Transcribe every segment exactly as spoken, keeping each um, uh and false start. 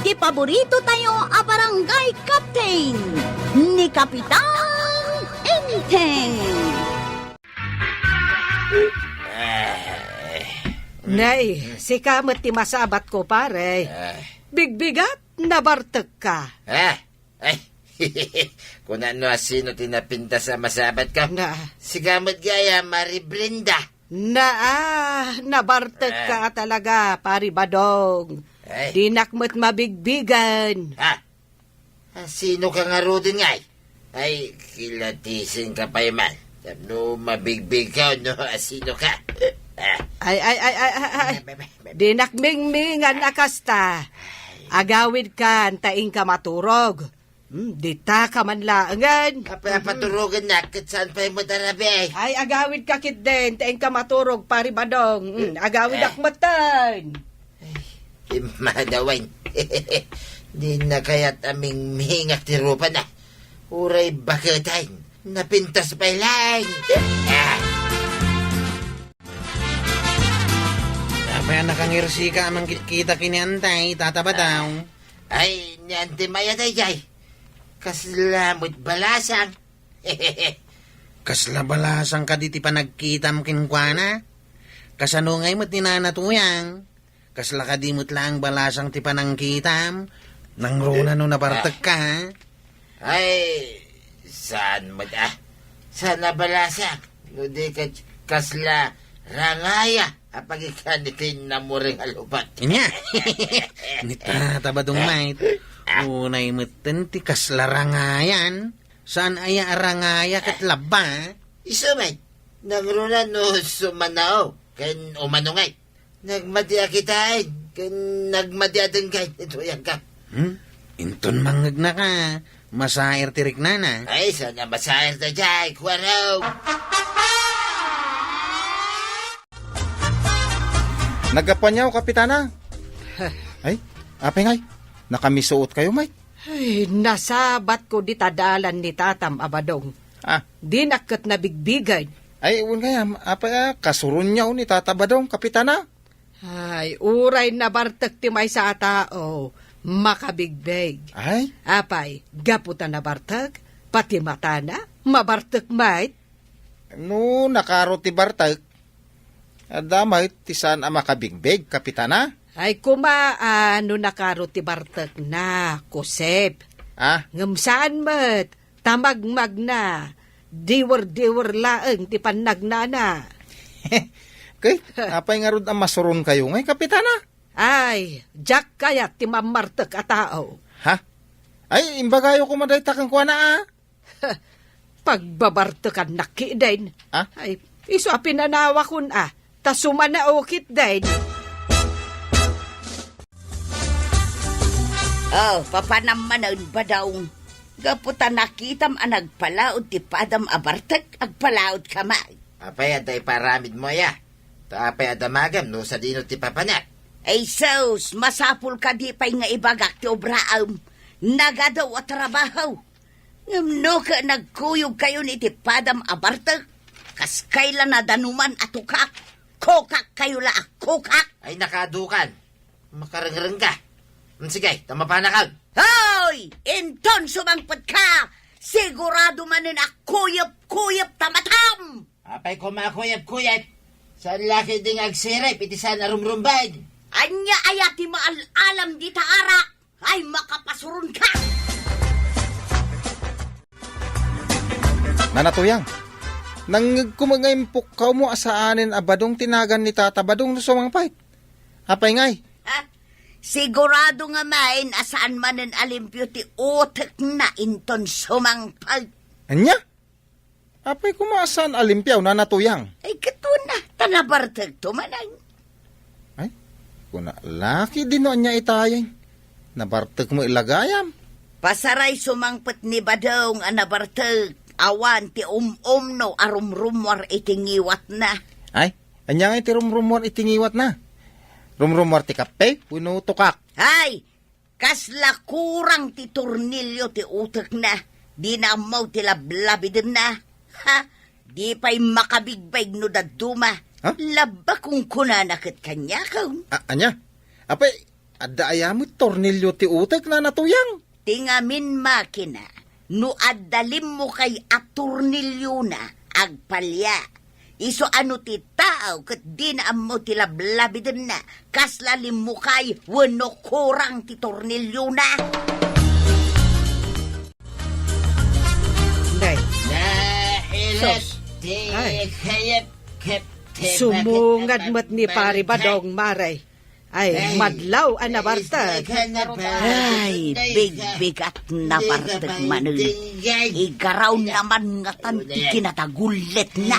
ti paborito tayo a barangay captain, ni Kapitan Enteng. Ay. Nay, sika met ti masabatko, pare. Ay. Bigbigat, nabartekka. Ah, ay, kuna no asino ti napintas a masabatko. Na. Sika met gayam, Mari Brenda. Na, ah, nabartekka Ah. talaga, Pari Badong. Ay. Dinak met mabigbigan. Ha? Asino ka ngaruden ngay? Ay, kilatisenka pay man. Tapno mabigbigka no asino ka. Ah. Ay, ay, ay, ay, ay, ay. Be, be, be, be. Dinak mingmingan a kasta. Agawidkan ta inka maturog. Hmm, dita ka man laengen. Apay a paturogennak ket saan pay met a rabii? Ay, agawidka ketdin ta inka maturog, Pari Badong. Hmm, agawidak Eh. metten. Ay, immadawen. Dina kayat a mingmingak ti rupana. Uray baketen, napintas pay laeng. Ah. Apay a nakangirsika a mangkitkita ken ni Antay, Tata Badong? Ay, ni Antay met daydiay. Kasla met balasang. Kasla balasang kadi ti panagkitam kenkuana? Kasano ngay met ni Nana Tuyang? Kasla kadi met laeng balasang ti panangkitam? Nangruna no nabartekka, ha? Ay, saan met, ah? Saan a balasang? No di ket kasla rangaya a pagikkan iti namuring a lubat. Inya. Ni Tata Badong met. Unay metten ti kasla rangayan. Saan aya a rangaya ket labba? Isu met. Nangruna no sumanao ken umano ngay. Nagmadi a kitain, ken nagmadi a denggen, ito yan ka. Hmm? Inton mangngegnaka, masair ti riknana. Ay, saan a masair daydiay, kuarog? Naggapuanyo, Kapitana? Ay, apay ngay, nakamisuot kayo, Mike? Ay, nasabatko dita dalan ni Tatam a Badong. Ah. Dinak ket nabigbigen. Ay, wen gayam, apay a, kasuronyo ni Tata Badong, Kapitana? Ay, uray nabartek ti maysa a tao, makabigbeg. Ay? Apay, gapu ta nabartek, pati matana, mabartek met. No nakaro ti bartek, adda met ti saan a makabigbeg, Kapitana? Ay, kuma, ah, no nakaro ti bartekna, kusep. Ah? Ngem saan met, ta magmagna, diwer-diwer laeng ti pannagnana. Ket, apay ngarud a masuronkayo ngay, Kapitana? Ay, diak kayat ti mammartek a tao. Ha? Ay, imbagayo koma dayta kenkuana, a? Pagbabartekannak ketdin. Ah? Ay, isu a pinanawakon, a, ta sumanao ketdin. Oh, papanam manen, Badong. Gapu ta nakitam a nagpalaod ti padam a bartek, agpalaodka met. Apay adda iparamidmo aya? Ta apay a damagam no sadino ti papanak? Ay sus, masapul kadi pay nga ibagak ti obraam. Nagadu a trabaho. Ngem no ket nagkuyogkayon iti padam a bartek, kas kayla nadanuman a tukak, kukakkayo la a kukak. Ay, nakadukan. Makarengreng ka. Mm, sige, ta mapanakag. Hoy! Inton sumangpet ka, sigurado manen a kuyep-kuyep ta matam! Apay koma a kuyep-kuyep? Saan la ketdi nga agsirip iti saan a rumrumbeng? Ania aya ti maal-alam dita arak? Ay, makapasuron ka! Nana Tuyang, nangngegko met nga impukkawmo a saanen a Badong ti nagan ni Tata Badong no sumangpet. Apay ngay? Ha? Sigurado nga main a saan manen a limpio ti utekna inton sumangpet. Ania? Apay koma a saan a limpio, Nana Tuyang? Ay, ket kuna, ta nabartekto manen. Ay, kuna la ketdi no ania itayen. Nabartek met la gayam. Pasaray sumangpet ni Badong a nabartek, awan ti um-umno a rumrummuar iti ngiwatna. Ay, ania ngay ti rumrummuar iti ngiwatna? Rumrummuar ti kape wenno tukak? Ay, kasla kurang ti tornilyo ti utekna, dina ammo ti lablabidenna. Ha? Di pay makabigbeg no dadduma. Ha? Labba kunkunana ket kaniak. A-, ania? Apay, Adda aya met tornilyo ti utek, Nana Tuyang? Ti ngamin makina, no adda limmukay a tornilyona, agpalia. Isu a no ti tao ket dina ammo ti lablabidenna, kasla limmukay wenno kurang ti tornilyona. Nay. Nailet Sus. Ti Ay. Kayat ket ti Sumungad bakit met ni Pari Badong, Maray. Ay, Ay, madlaw a nabartek. Ay, bigbigat nabartek manen. Igaraw naman ngatan ti kinatagulletna.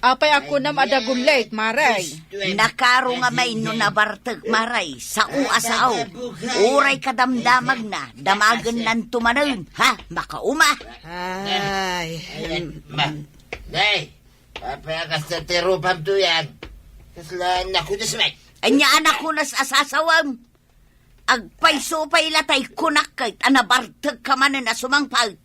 Apay a kunam a dagullet, Maray? Nakaro nga may no nabartek, Maray. Sao a sao. Uray kadamdamagna, damagennanto manen, ha? Makauma. Ay. Ay, ma. Nay, apay a kasta ti rupam, Tuyang? Kasla nakunas met. Ania a nakunas a sasawem? Agpayso pay la tay kunak ket a nabartek ka manen a sumangpet.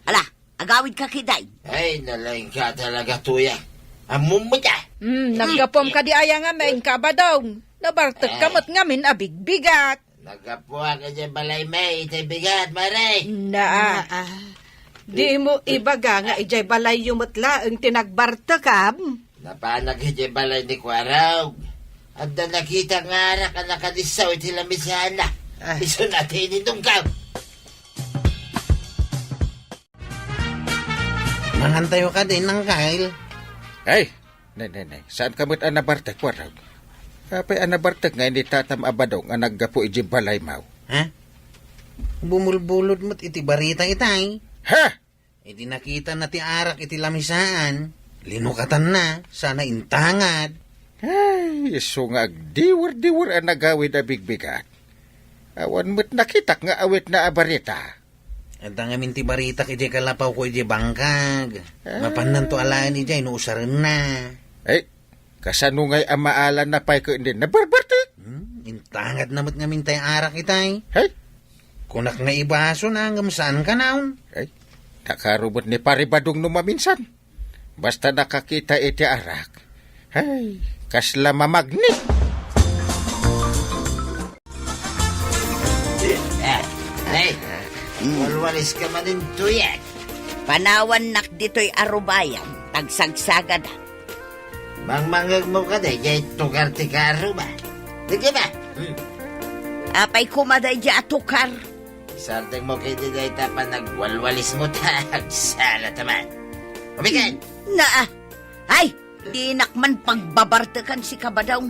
Ala, agawid ka ketdi. Ay, nalaing ka talaga, Tuyang. Ammom met a. Hmm, naggapuam kadi aya ngamin, Kabadong. Nabartek ka Ay. Met ngamin a bigbigat. Naggapuak idiay balay met, itay bigat, Maray. Naa. Naa. Di mo ibaga nga idiay balayyo met laeng ti nagbartekam? Napanak idiay balay ni Kuarog. Adda nakita nga arak a nakadissaw iti lamisana. Ah. Isu na ti ininumkaw. Mangantayo kadi, Nangkal. Ay, nay, nay, nay. Saan ka met a nabartek, Kuarog? Apay a nabartek nga ni Tatam a Badong a naggapu iti balaymaw? Ha? Bumulbulod met iti barita itay. Ha? Idi nakitana ti arak iti lamisaan, linukatanna, sana intangad. Ay, isu nga agdiwer-diwer a nagawid a bigbigat. Awan met nakitak nga awitna a barita. Adda ngamin ti baritak idiay kalapawko idiay bangkag. Ah. Mapannanto alaen idiay no usarenna. Ay, kasano ngay a maalanna pay ket indi nabarbartek? Hmm, intangadna met ngamin tay arak itay. Hey? Kunak nga ibasona, ngem saan kanaon. Ay, nakaro met ni Pari Badong no maminsan. Basta nakakita iti arak. Ay, kasla mamagnet. Eh, eh, walwalis ka manen, Tuyang. Panawannak ditoy a rubayan, tagsagsagada. Mangmangegmo kadi, jay tukar ti kaaruma. Di ba? Hmm. Apay koma daydi a tukar? Isardengmo kadi dayta panagwalwalismo ta agsala ta man. Umikan! Naa! Ay! Dinak man pagbabartekan si Kabadong.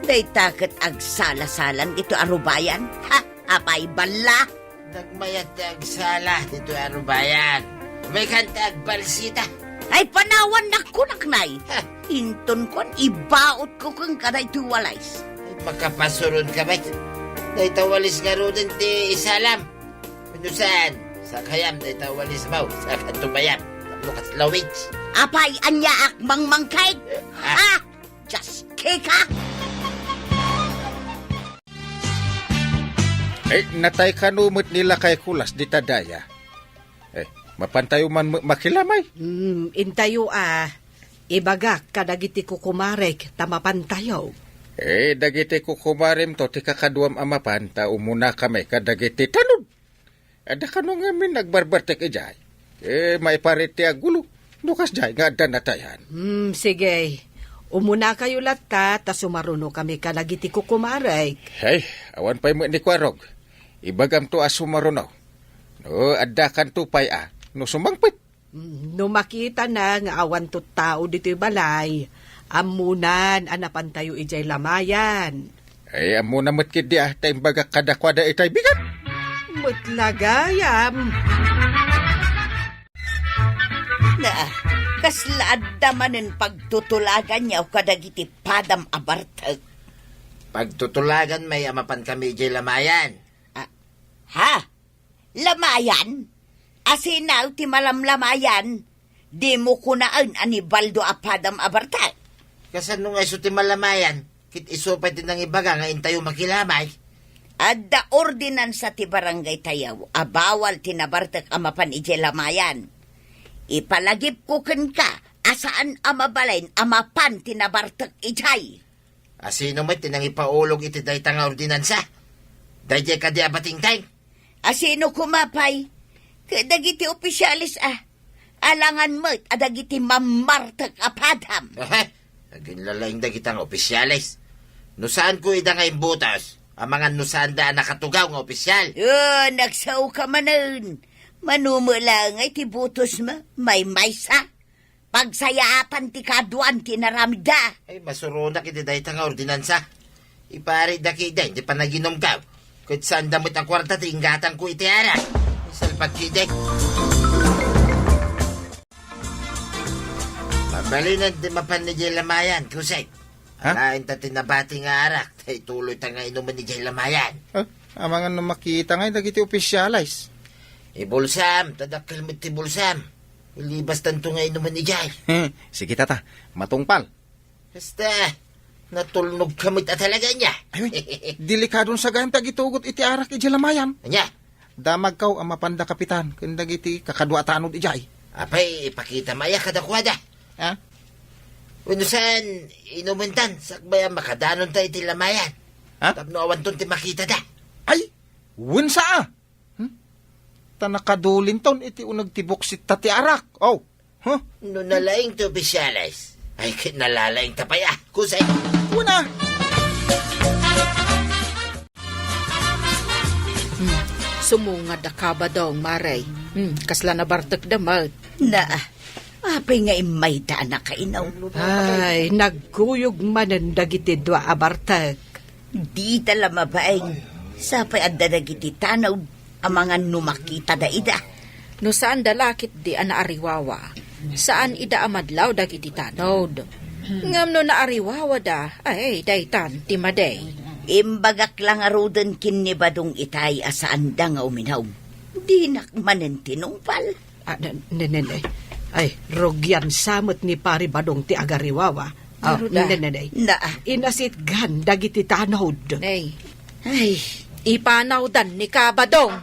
Dayta ket agsala-salan ditoy a rubayan. Ha? Apay balla? Nagmayat ti agsala ditoy a rubayan. Umikan ta agbalsita. Ay, panawannak kunak, nay. Ha? Inton kuan, ibaotko kenka daytoy walis. Ay, makapasuron ka met. Dayta walis ngaruden ti isalam. Wenno saan, sakayam dayta walismaw, saan tumayam? Tapno kasla witch. Apay, aniaak mangmangkeg? Ah. Ah! Just kick, ah! Eh, natay kano met ni lakay Kulas dita daya? Eh, mapantayo man ma-, makilamay? Hmm, intayo, ah. Ibagak kadagiti kukumarek ta mapantayo. Eh, dagiti kukumaremto ti kakaduam a mapan ta umunakami kadagiti tanod. Adda kano ngamin nagbarbartek idiay. Eh, maiparit ti aggulo. No kasdiay nga adda natayan. Hmm, sige. Umunakayo latta ta sumarunokami kadagiti kukumarek. Hey, awan pay met ni Kuarog. Ibagamto a sumaruno. No, adda kanto pay a. No sumangpet. Mm, no makitana nga awanto tao ditoy balay, ammonan a napantayo idiay lamayan. Ay, ammona met ketdi a, ta imbagak kadakuada itay bigat. Met la gayam. Naa, kasla adda manen pagtutulaganyo kadagiti padam a bartek? Pagtutulagan may a mapan kami idiay lamayan. Ah, ha? Lamayan? Asino ti malamlamayan? Dimo kunaen a ni Baldo a padam a bartek? Kasano nga isu ti malamayan? Ket isu pay ti nangibaga nga intayo makilamay. Adda ordinansa ti barangay tayo a bawal ti nabartek a mapan idiay lamayan. Ipalagipko kenka a saan a mabalin a mapan ti nabartek idiay. Asino met ti nangipaulog iti dayta nga ordinansa? Daydiay kadi a batingteng? A sino koma pay? Ket dagiti opisyales a. Alangan met a dagiti mammartek a padam. Ehe, aginlalaing dagita nga opisyales. No saanko ida nga imbutos, amangan no saanda a nakatugaw nga opisyal. O, nagsaoka manen. Mano met laeng nga iti butosmo, maymaysa. Pagsayaatan ti kaduan ti inaramidda. Ay, masuronak iti dayta nga ordinansa. Iparitda kadi ti panaginumko. Ket saanda met a kuarta ti inggatangko iti arak. Isalpag kadi. Mabalinen ti mapan idiay lamayan, Kusay. Ha? Alaen ta ti nabati nga arak, ta ituloyta nga inumen idiay lamayan. Ah, amangan no makita ngay dagiti opisyales. Ibulsam, ta dakkel met ti bulsam. Ilibastanto nga inumen idiay. Sige, tata. Matungpal. Basta, natulnogka met a talaga ania. Ay, uy, delikadon sa gayam ti agitugot iti arak idiay lamayan. Ania? Damagko a mapanda kapitan ken dagiti kakadua a tanod idiay. Apay, ipakitam aya kadakuada? Ha? Wenno saan, inumentan, sakbay a makadanonta iti lamayan. Ha? Tapno awanton ti makitada. Ay, wen sa a. Hmm? Ta nakadulinton iti uneg ti buksitta ti arak. Oh. Huh? No nalaing ti opisyales, ay ket nalalaing ta pay a. Kusay. Una. Hmm. Sumungad a kabadong, Mare. Hmm, kasla nabartekda met. Na, apay nga immayda a nakainom? Ay, nagkuyog manen dagiti dua a bartek. Dita la mabain. Sapay adda dagiti tanod, amangan no makitada ida. No saanda la ketdi a naariwawa, saan ida a madlaw dagiti tanod. Ngem no naariwawada, ay, daytan ti madi. Imbagak la ngaruden ken ni Badong itay a saanda nga uminom. Dinak manen tinungpal. Ah, ne-, ne-, ne-, ne. Ay, rugian sa met ni Pari Badong ti agariwawa. Ah, ngarud, ah. Ne-, ne-, ne. Na, ah. Inasitgan dagiti tanod. Nay. Ay, ipanawdan ni Kabadong.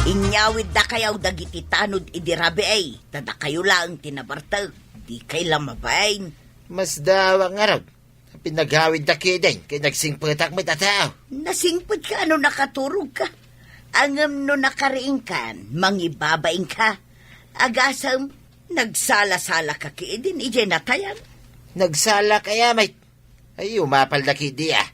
Inyawid dakayaw dagiti tanod idi rabii, ta dakayo laeng ti nabartek, dikay la mabain. Masdawak ngarud. Pinagawidda kadi, ket nagsingpetak met a tao. Nasingpetka no nakaturogka. Ngem no nakariingkan, mangibabainka. Agasem, nagsala-salaka kadi idiay natayan. Nagsala kaya met? Ay, umapalda kadi a.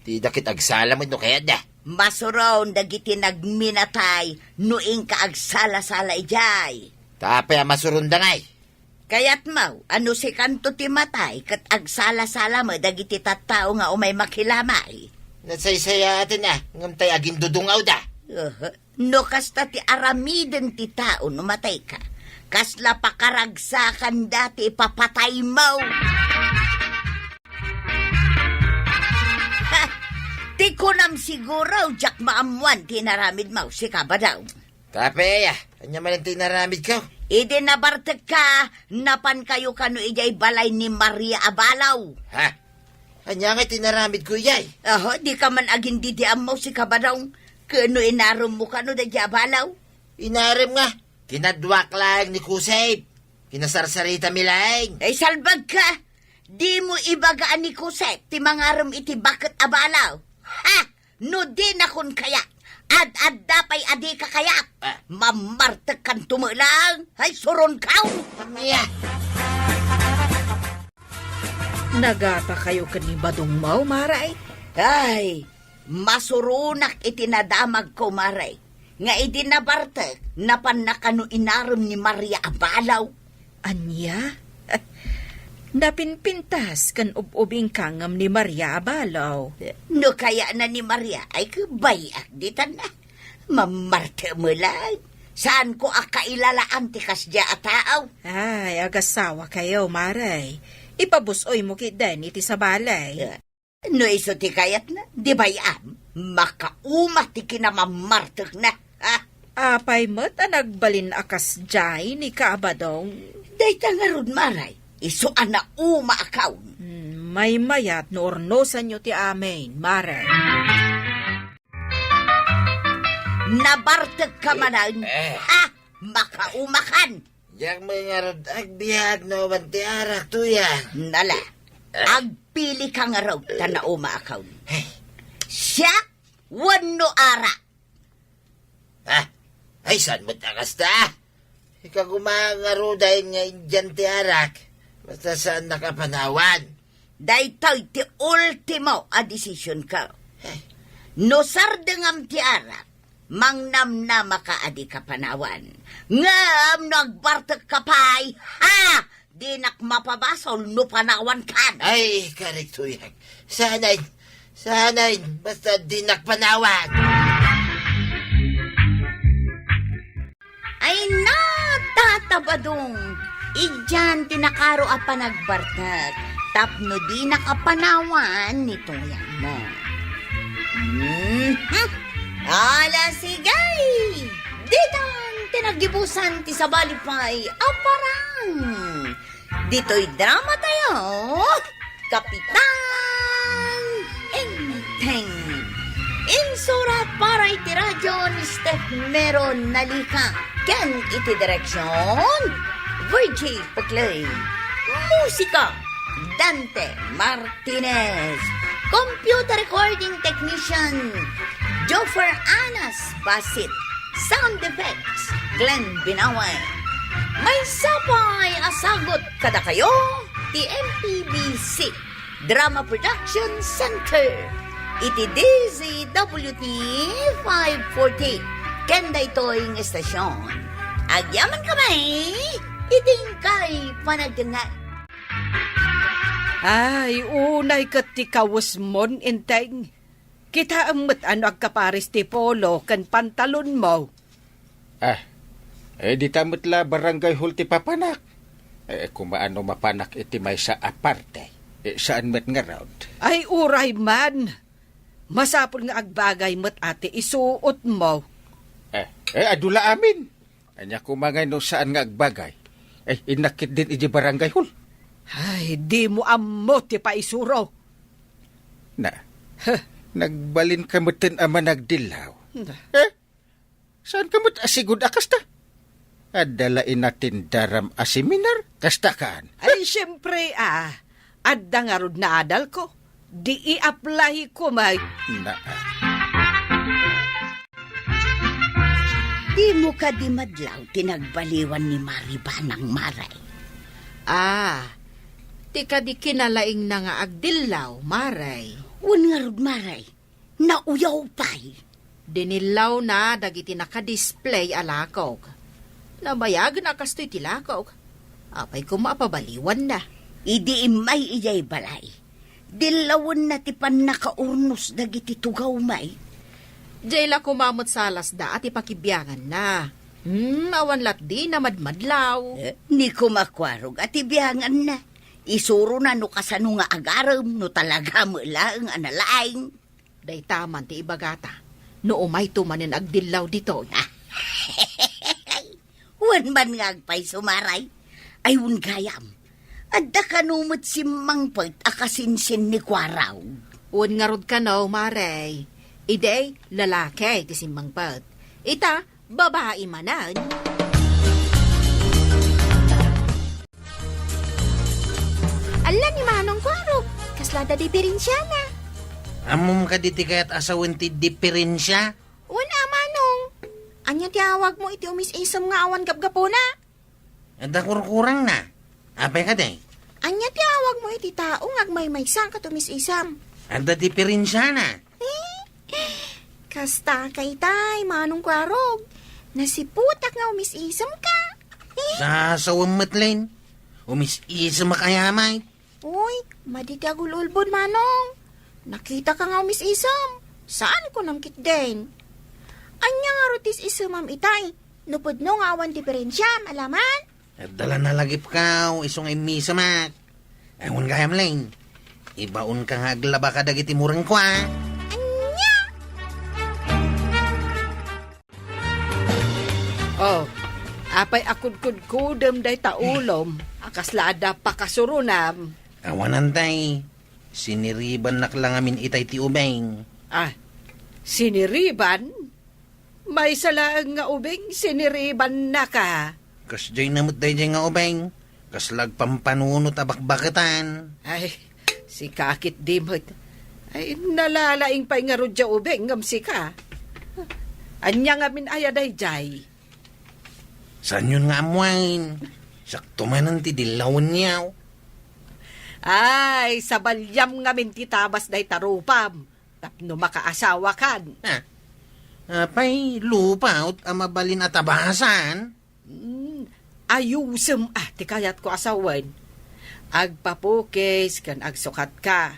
Dida ket agsala met no kayatda. Masuron dagiti nagminatay no inka agsala-sala idiay. Ta apay a masuronda ngay? Kayatmo a no sikanto ti matay ket agsala-sala met dagiti tattao nga umay makilamay. Nasaysayaaten a, ngem tay agindudungawda. Aha. No kasta ti aramiden ti tao no matayka, kasla pakaragsakanda ti ipapataymo. Ha! Ti kunam siguro, diak maammuan ti inaramidmo, sika, Badong. Tapay, ania manen ti inaramidko? Idi nabartekka, napankayo kano idiay balay ni Maria Abalaw. Ha? Ania ngay ti inaramidko idiay? Aho, dika man agindidiammo, sika, Badong. Ket no inaremmo kano daydiay Abalaw? Inarem nga. Kinaduak laeng ni Kusep. Kinasarsaritami laeng. Ay, salbagka! Dimo ibaga a ni Kusep ti mangarem iti baket Abalaw. Ha! No dinakon kayat, ad-adda pay a dika kayat. Ah. Mammartekkanto met laeng. Ay, suronkaw! Ania? Nagatakayo ken ni Badongmo, Mare? Ay, masuronak iti nadamagko, Mare, nga idi nabartek, napanna kano inarem ni Maria Abalaw. Ania? Napinpintas ken ub-ubingka ngem ni Maria Abalaw. No kayatna ni Maria, ay, bay-ak ditan na. Mammartek met laeng. Saanko a kailalaan ti kasdiay a tao. Ay, agasawakayo, Mare. Ipabus-oymo ketdin iti sabali. No isu ti kayatna, di bay-am, makauma ti kinamammartekna, ha? Apay met a nagbalin a kasdiay ni Kabadong? Dayta ngarud, Mare, isu a nauma a kaon. Hmm, maymayat no urnosanyo ti amin, Mare. Nabartekka manen, eh, ha? Makaumakan! Diak met ngarud agbiag no awan ti arak, tuya. Nala, Agpili ka ngarud ta nauma a kaon. Siak wenno arak? Ah, ay, saan met a kasta? Ika koma ngarud nga idian ti arak, basta saannak a panawan. Daytoy ti ultimo a desisionko. No sardengam ti arak, mangnamnamaka a dika panawan. Ngem no agbartekka pay, ha! Dinak mapabasol no panawankan. Ay, karik tuyak. Sanay, sanay, basta dinak panawan. Ay, natatabadong. Idian ti nakaro a panagbartek. Tapno dinak a panawan ni tuyakmo. Mhm. Ala, sige! Ditan ti naggibusan ti sabali pay a parang. Ditoy drama tayo, Kapitan Enteng. Insurat para iti radyo ni Steph Meron Nalika ken iti direksyon, Virgie Puclay. Musika, Dante Martinez. Computer recording technician, Joffer Anas Basit. Sound effects, Glenn Binawe. Maysa pay a sagut kadakayo ti M P B C Drama Production Center iti D Z W T five forty. Ken daytoy nga estasyon, agyamankami iti inkay panagdengngeg. Ay, unay ket ti kawesmon, Enteng. Kitaem met a no agkapares ti polo ken pantalonmo. Ah, eh, dita met la barangay hall ti papanak. Eh, koma a no mapanak iti maysa a parte, eh, saan met ngarud. Ay, uray man. Masapul nga agbagay met a ti isuotmo. Eh, eh, adu la amin. Ania koma ngay no saan nga agbagay? Ay, innak ketdin idiay barangay hall. Ay, dimo ammo ti paisuro. Na, Huh. Nagbalinka metten a managdillaw. Na. Eh? Saanka met a sigud a kasta? Adda la inatendaram a seminar? Kasta kaan? Ay, siyempre, ah. Adda ngarud naadalko. Di i-apply ko, may. Na, ah. Dimo kadi madlaw ti nagbaliwan ni Mari Banang, Mare? Ah, ti kadi kinalaingna nga agdillaw, Mare. Wen ngarud, Mare, nauyaw pay. Dinillawna dagiti naka-display a lakog. Nabayagna a kastoy ti lakog. Apay koma a pabaliwanna? Idi immay idiay balay, dillawenna ti pannakaurnos dagiti tugaw, may. Diay la koma met salasda a ti pakibianganna. Hmm, awan latdi namadmadlaw. Eh, ni koma kuarog a ti bianganna. Isurona no kasano nga agarem, no talaga met laeng a nalaing. Dayta man ti ibagata, no umayto manen agdillaw ditoy. Wen man nga agpayso, Mare. Ay, wen gayam. Adda kano met simmangpet a kasinsin ni Kuarog? Wen ngarud kano, Mare. Idi, lalaki ti simmangpet. Ita, babai manen. Ala ni Manong Kuarog, kasla da diperensiana. Ammom kadi ti kayat a sawen ti diperensia? Wen a, Manong. Ania ti awagmo iti umis-isem nga awan gapgapuna? Adda kurkurangna. Apay kadi? Ania ti awagmo iti tao nga agmaymaysa ket umis-isem? Adda diperensiana. Eh, kasta kaytay, Manong Kuarog. Nasiputak nga umis-isemka. Eh? Sasawem met, Len. Umis-isemak aya, may. Uy, madi ti agul-ulbod, Manong. Nakitaka nga umis-isem. Saan kunam ketdin? Ania ngarud ti is-isemam itay? No pudno nga awan diperensiam, alaman? Adda la nalagipkaw, isu nga immisemak. Awan gayam, Len. Ibaonka nga aglaba kadagiti murengko, a. Ania? Oh, apay a kudkudkudem dayta ulom, a kasla adda pakasurunam? Awanan tay, siniribannak la ngamin itay ti ubing. Ah, siniriban? Maysa laeng nga ubing, siniribannaka. Kasdiay na met daydiay nga ubing, kasla agpampanunot a bakbaketan. Ay, Sika a ketdi met. Ay, nalalaing pay ngarud diay ubing ngem sika. Ania ngamin aya daydiay? Saanyon nga ammoen? Siakto manen ti dillawenyo. Ay, sabaliam ngamin ti tabas dayta rupam tapno makaasawakan. Ah, apay, lupaw a mabalin a tabasan? Hmm, ayusem a ti kayatko a sawen. Agpapukis ken agsukatka.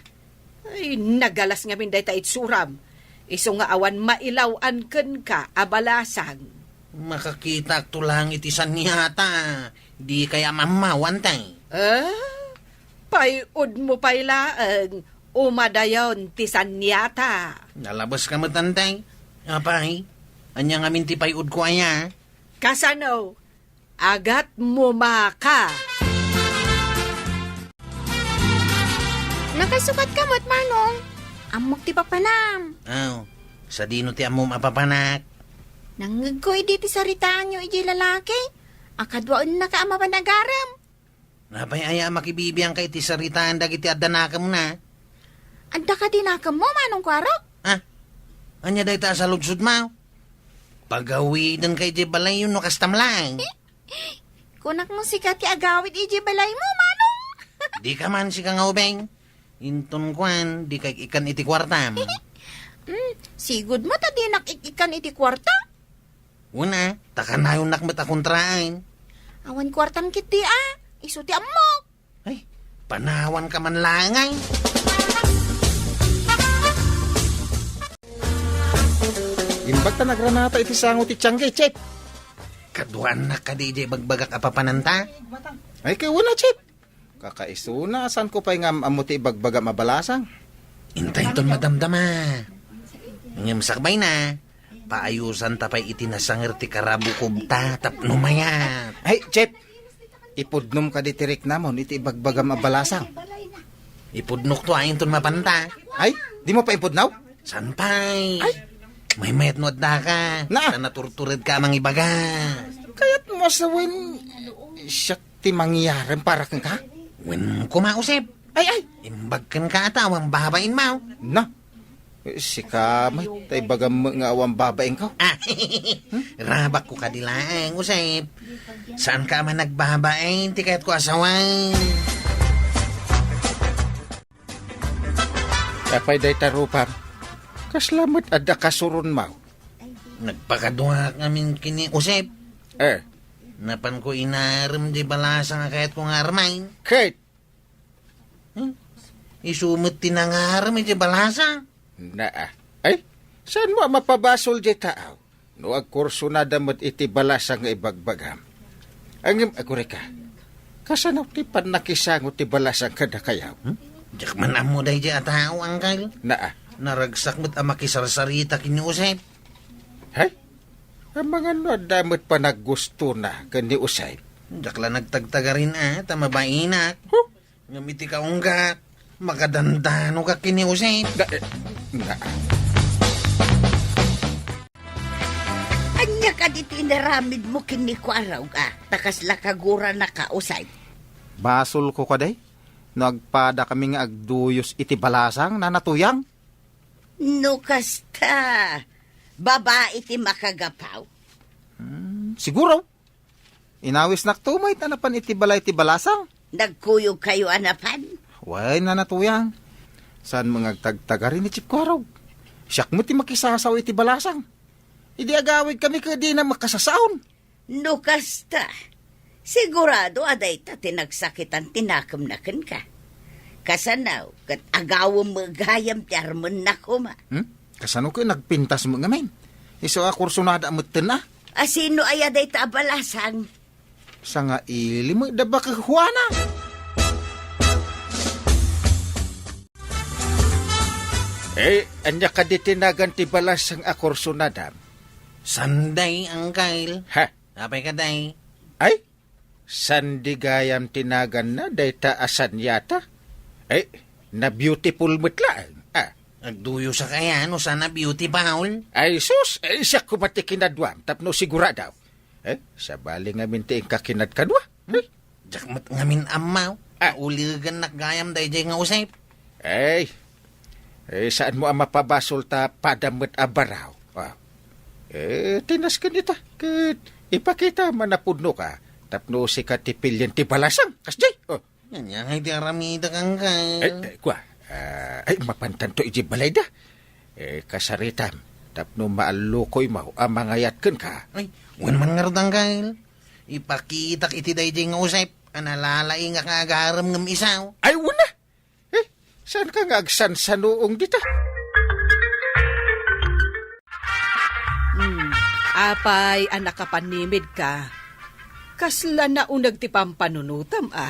Ay, nagalas ngamin dayta itsuram. Isu nga awan mailaw-an kenka a balasang. Makakitaakto laeng iti saniata. Dikay amammaw, Antay. Ah? Pay-udmo pay laeng, umadayon ti saniata. Nalabeska met, Antay. Apay, ania ngamin ti pay-udko aya? Kasano? Agatmo maka. Nakasukat ka met, Manong. Ammok ti papanam. Aw, sadino ti ammom a papanak? Nangngegko idi ti saritaanyo idiay lalaki. Akaduaennaka a mapan agarem. Apay aya a makibibiangka iti saritaan dagiti adda nakemna? Adda kadi nakemmo, Manong Kuarog? Ah, ania dayta a saludsodmo? Pagawidenka idiay balayyo no kasta met laeng. Kunak no sika ti agawid idiay balaymo, Manong. Dika man sika nga ubing. Inton kuan, dika ik-ikkan iti kuartam. Hmm, sigud mo ta dinak ik-ikkan iti kuarta? Wen a, ta kanayonnak met a kontraen. Awan kuartam ketdi a, isu ti ammok. Ay, panawanka man laeng ay. Imbag ta nagranata iti sango ti tiangge, Chep. Kaduaannak kadi idiay bagbagak a papananta? Ay, kay wen a, Chep. Kakaisuna, saanko pay nga am-ammo ti ibagbagam a balasang. Inta inton madamdama. Ngem sakbayna, paayusanta pay iti nasanger ti karabukobta tapno mayat. Ay, Chep! Ipudnom kadi ti riknamon iti ibagbagam a balasang. Ipudnokto a inton mapanta. Ay, dimo pay ipudno? Saan pay? Ay. Maymayat no addaka. Na. Ta naturturedka a mangibaga. Kayatmo a sawen, siak ti mangyarem para kenka? Wen koma, Usep. Ay, ay! Imbag kenka a ta awan babainmo. Na, sika met, ta ibagam met nga awan babainko. Ah, rabakko kadi laeng, Usep. Saanka a managbabain ti kayatko a sawen. Apay dayta rupam? Kasla met adda kasuronmo? Nagpakaduaak ngamin ken ni Usep. Eh. Napanko inarem diay balasang a kayatko nga armen. Ket? Hmm? Isu met ti nangarem iti balasang. Naa. Ay, saanmo a mapabasol diay taaw? No agkursunada met iti balasang nga ibagbagam. Ngem agurayka, kasano ti pannakisango ti balasang kadakayaw? Hmm? Diak man ammo daydiay a tao, Angkel. Naa. Naragsak met a makisarsarita ken ni Usep. Hay? Amangan no adda met panaggustona ken ni Usep. Diak la nagtagtagarin a, ta mabainak. Huh? Ngem iti kaunggak, makadandanoka ken ni Usep. Da, eh, na. Ania kadi ti inaramidmo ken ni Kuarog a ta kasla kaguranaka, Usep? Basolko kadi no agpadakami nga agduyos iti balasang, Nana Tuyang? No kasta, babai ti makagapaw. Hmm, siguro. Inawisnakto met a napan iti balay ti balasang. Nagkuyogkayo a napan? Wen, Nana Tuyang. Saanmo nga agtagtagari ni Chip Kuarog? Siak met ti makisasao iti balasang. Idi agawidkami ket dina makasasaon. No kasta, sigurado a dayta ti nagsakitan ti nakemna kenka. Kasano ket agawem met gayam ti armenna koma. Hmm? Kasano ket nagpintas met ngamin? Isu a kursunada metten a. A sino aya dayta a balasang? Sangaili met da baket Juana. Eh, ania kadi ti nagan ti balasang a kursunadam? Sunday, Angkel. Ha? Apay kadi? Ay, sandi gayam ti naganna dayta a saniata? Ay, na-beautiful met laeng. Ah. Agduyosak aya no saan a beautiful? Ay sus, ay siak koma ti kinaduam tapno sigurado. Eh, sabali ngamin ti inka kinadkadua. Hmm? Diak met ngamin ammo. Ah. Uligennak gayam daydiay nga Usep. Ay, eh, saanmo a mapabasol ta padam met a baraw? Ah. Eh, tinasken ita, ket ipakita manapudno ka, tapno sika ti pilien ti balasang. Kasjay? Oh. Ania ngay ti aramidek, Angkel? Eh, eh, kua, ah, ay, mapantanto iti balayda. Eh, kasaritam, tapno maallukoymo a mangayat kenka. Ay, wen man ngarud, Angkel. Ipakitak iti daydiay nga usep a nalalaingak nga agarem ngem isu. Ay, wen a! Eh, saanka nga agsansanuong dita? Hmm, apay a nakapanimidka? Kasla nauneg ti pampanunotam, a?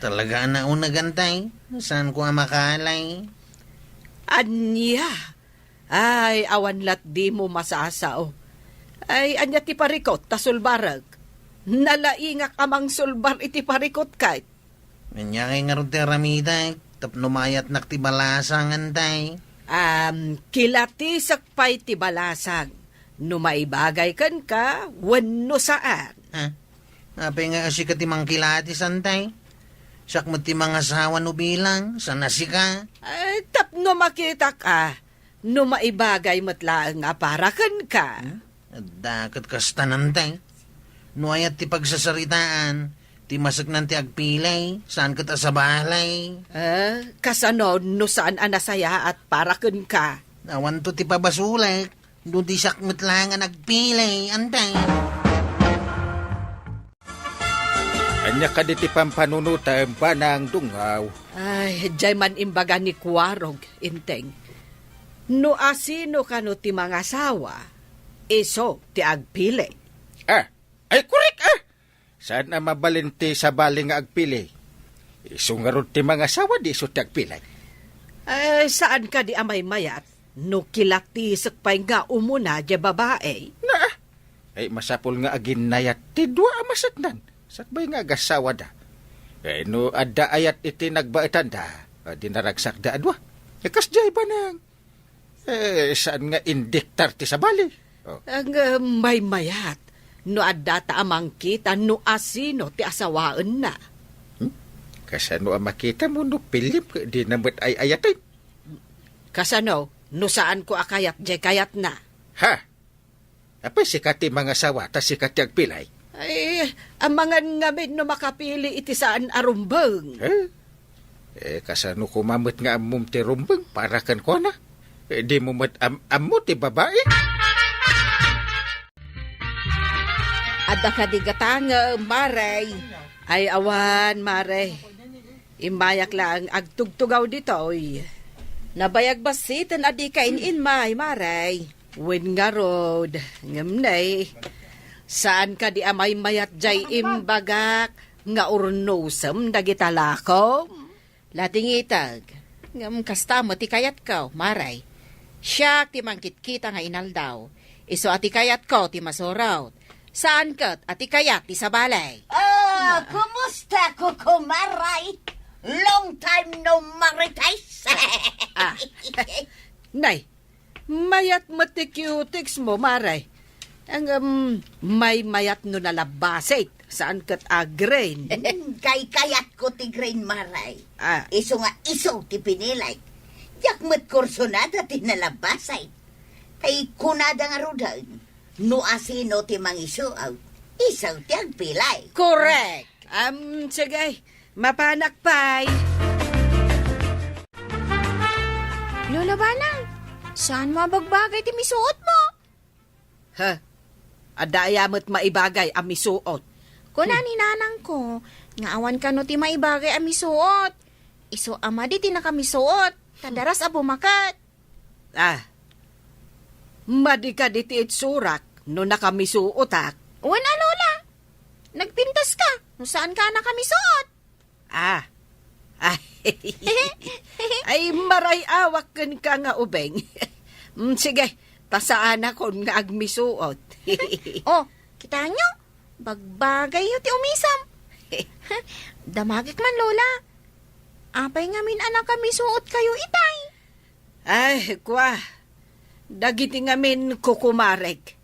Talaga a nauneg, Antay. Saanko a makalay. Ania? Ay, awan la't dimo masasao. Ay, ania ti parikut ta sulbarek? Nalaingak a mangsulbar iti parikut ket. Ania ngay ngarud ti aramidek tapno mayatnak ti balasang, Antay? Am, kilatisek pay ti balasang no maibagay kenka wenno saan. Ha? Apay nga a sika ti mangkilatis, Antay? Siak met ti mangasawa no bilang, saan a sika? Ay, tapno makitak a, no maibagay met laeng a para kenka. Hmm? Adda ket kasta, Antay. No ayat ti pagsasaritaan, ti maseknan ti agpilay, saan ket a sabali. Eh, kasano no saan a nasayaat para kenka? Awanto ti pabasolek, no di siak met laeng a nagpilay, Antay. Ania kadi ti pampanunotem, Banang Dungaw? Ay, diay man imbaga ni Kuarog, Inteng. No asino kano ti mangasawa, isu ti agpili. Ah, ay, korek, ah! Saan a mabalin ti sabali nga agpili? Isu ngarud ti mangasawa, di isu ti agpili. Eh, saan kadi a maymayat no kilatisek pay nga umuna diay babai? Na, ay, masapul nga aginnayat ti dua a maseknan, sakbay nga agasawada. Eh, no adda ayat iti nagbaetanda, a, di naragsakda a dua. Eh, kasdiay, Banang. Eh, saan nga indiktar ti sabali? Oh. Ang, eh, maymayat, no adda ta a mangkita no asino ti asawaenna. Hmm? Kasano a makita mo no pilim ket di na met ay-ayaten? Kasano, no saanko a kayat diay kayatna? Ha? Apay sika ti mangasawa, ta sika ti agpilay? Ay, amangan ngamin no makapili iti saan a rumbeng. Eh? Eh, kasano koma met nga ammom ti rumbeng para kenkuana? Eh, di mo met am-, ammo ti babai? Adda kadi gatangem, Mare? Ay, awan, Mare. Immayak laeng agtugtugaw ditoy. Nabayag bassiten a dika in-inmay, Mare. Wen ngarud, ngem ne, saan kadi a maymayat diay imbagak nga urnosem dagita lakom? Latingiteg, ngem kasta met ti kayatko, Mare. Siak ti mangkitkita nga inaldaw. Isu a ti kayatko ti masurot. Saan ket a ti kayat ti sabali. Ah, kumusta, kukumaray? Long time no marites. Ah, nay, mayat met ti cutex mo, Mare. Ang, um, maymayat no nalabbasit, saan ket a green. Kaykayatko ti green, Mare. Ah. Isu nga isu ti pinilay. Diak met kursunada ti nalabbasit. Ay, kunada ngaruden, no asino ti mangisuot, isu ti agpilay. Correct. Am, sige, mapanak pay. Lola Banang, saan mo a bagbagay ti misuot mo? Ha? Adda aya met maibagay a misuot? Kuna ni nanangko nga awan kano ti maibagay a misuot. Isu a madi ti nakamisuot, ta daras a bumaket. Ah, madi kadi ti itsurak no nakamisuotak? Wen a, Lola. Nagpintas ka no saan ka nakamisuot. Ah. Ay. Ay, maray-awak kenka nga ubing. Mm, sige, ta saanakon nga agmisuot. Oh, kitaenyo? Bagbagayyo ti umisem. Damagek man, Lola. Apay ngamin a nakamisuot kayo itay? Ay, kua. Dagiti ngamin kukumarek.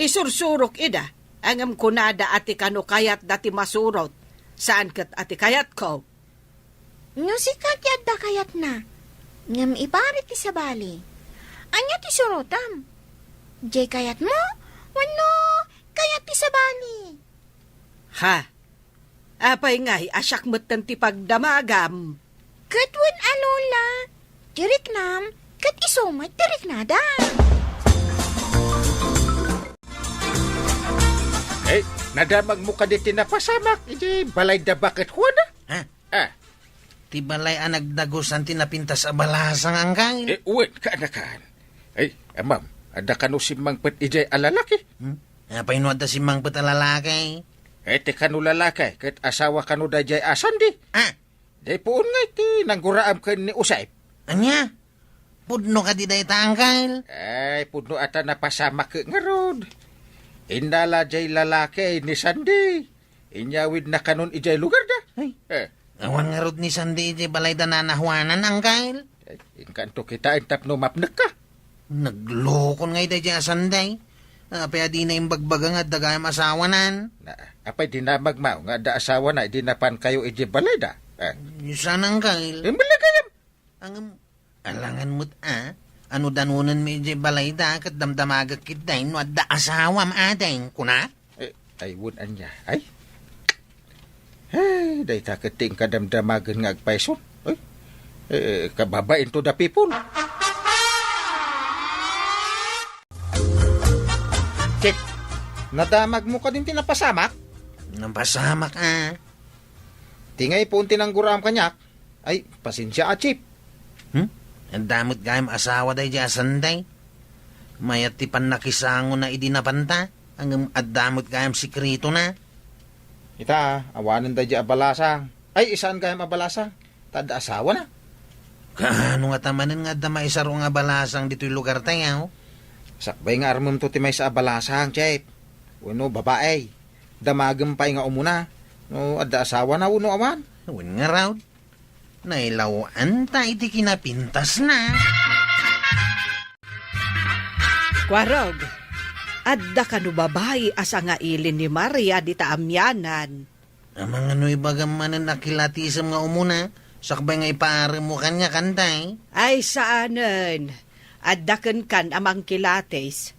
Isursurok ida, ngem kunada a ti kano kayatda ti masurot, saan ket a ti kayatko. No sika ti adda kayatna, ngem iparit ti sabali, ania ti surotam? Diay kayatmo wenno kayat ti sabali? Ha? Apay ngay a siak metten ti pagdamagam? Ket wen a, Lola, ti riknam ket isu met ti riknada. Eh, nadamagmo kadi ti napasamak iti balay da Baket Juana? Ha? Ah. Ti balay a nagdagusan ti napintas a balasang, Angkel? Eh, wen, kaanakan. Ay, amam, adda kano simmangpet idiay a lalaki? Hmm? Apay no adda simmangpet a lalaki? Eh, ti kano lalaki, ket asawa kano daydiay a Sandy? Ah. Diay puon nga iti nangguraam ken ni Usep. Ania? Pudno kadi dayta, Angkel? Ay, pudno a ta napasamak ngarud. Innala diay lalaki ni Sandy. Inyawidna kanon idiay lugarda. Ay. Eh. Awan ngarud ni Sandy idiay balay da Nana Juanan, Angkel? Ay, inkanto kitaen tapno mapnekka. Naglokon ngay daydiay a Sandy. Apay a dina imbagbaga nga adda gayam asawanan? Na, apay dinamagmo nga adda asawana idi napankayo idiay balayda? Eh. Saan, Angkel? Imbali gayam. Ngem, alangan met a, ano danonenmi idiay balayda ket damdamagek ketdi no adda asawam, ading, kuna? Eh, ay, wen ania. Ay. Ay, dayta ket ti inkadamdamagen nga agpayson. Ay. Eh, kababain to da people. Kek, nadamagmo kadin ti napasamak? Napasamak a. Ti ngay puon ti nangguraam kaniak. Ay, pasensia a, Chief. Hmm? Adda met gayam asawa daydiay a Sandy. Mayat ti pannakisangona idi napanta. Ngem adda met gayam sekretona. Ita, awanen daydiay a balasang. Ay, saan gayam a balasang. Ta adda asawana. Kaano ngata manen nga adda maisaro nga balasang ditoy lugartayo? Sakbay nga armemto ti maysa a balasang, Chief. Wenno babai. Damagem pay nga umuna no adda asawana wenno awan. Wen ngarud, nailaw-anta iti kinapintasna. Kuarog, adda kano babai a sangailin ni Maria dita amianan? Amangan no ibagam manen a kilatisem nga umuna, sakbay nga ipaaremmo kaniak, Anday? Ay, saanen. Adda kenkan a mangkilatis.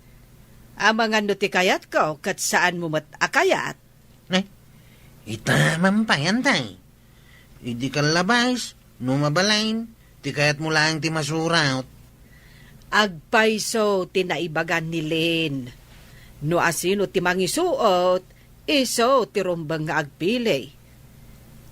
Amangan no ti kayatko ket saanmo met a kayat. Eh, ita man pay, Anday. Idi kallabas, no mabalin, ti kayatmo laeng ti masurat. Agpayso ti naibagan ni Lynn. No asino ti mangisuot, isu ti rumbeng nga agpili.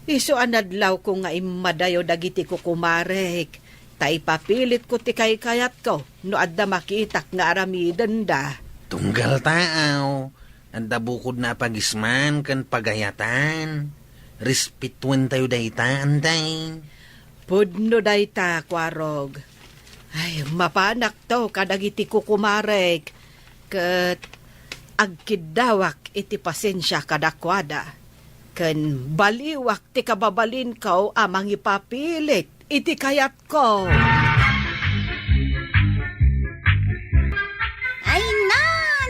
Isu a nadlawko nga immadayo dagiti kukumarek, ta ipapilitko ti kaykayatko no adda makitak nga aramidenda. Tunggal taaw, adda bukodna a pagisman ken pagayatan. Respetuentayo dayta, Anday. Pudno dayta, Kuarog. Ay, mapanakto kadagiti kukumarek, ket agkiddawak iti pasensia kadakuada, ken baliwak ti kababalinko a mangipapilit iti kayatko. Ay, na,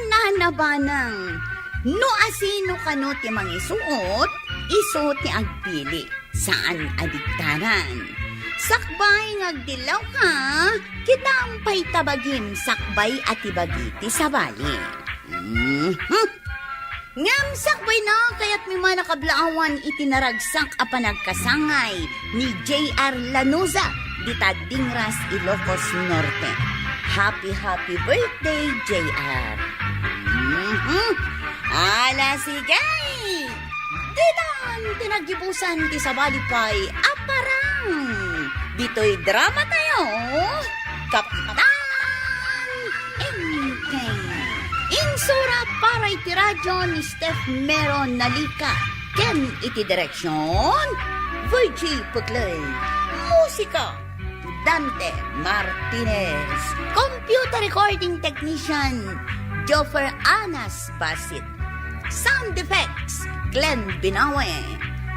nanabanang. No asino kano ti mangisuot, isu ti agpili. Saan a diktaran. Sakbay nga agdillawka, kitaem pay ta bagim sakbay a ti bagi ti sabali. Mhm. Ngem sakbayna, kayatmi man a kablaawan iti naragsak a panagkasangay ni J R Lanuza, dita Dingras, Ilocos Norte. Happy, happy birthday, J R. Mhm. Ala, sige! Ditan ti naggibusan ti sabali pay a parang ditoy dramatayo, Kapitan Enteng. Insura para iti radyo ni Steph Mero Nalica ken iti direksion, Virgie Puclay. Musika, Dante Martinez. Computer recording technician, Joffer Anas Basit. Sound effects, Glenn Binawe.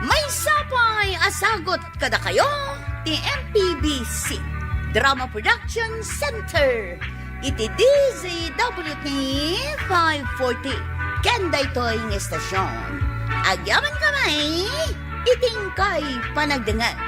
Maysa pay a sagut kadakayo ti M P B C Drama Production Center iti D Z W T five forty. Ken daytoy nga estasion, agyamankami iti inkay panagdengngeg.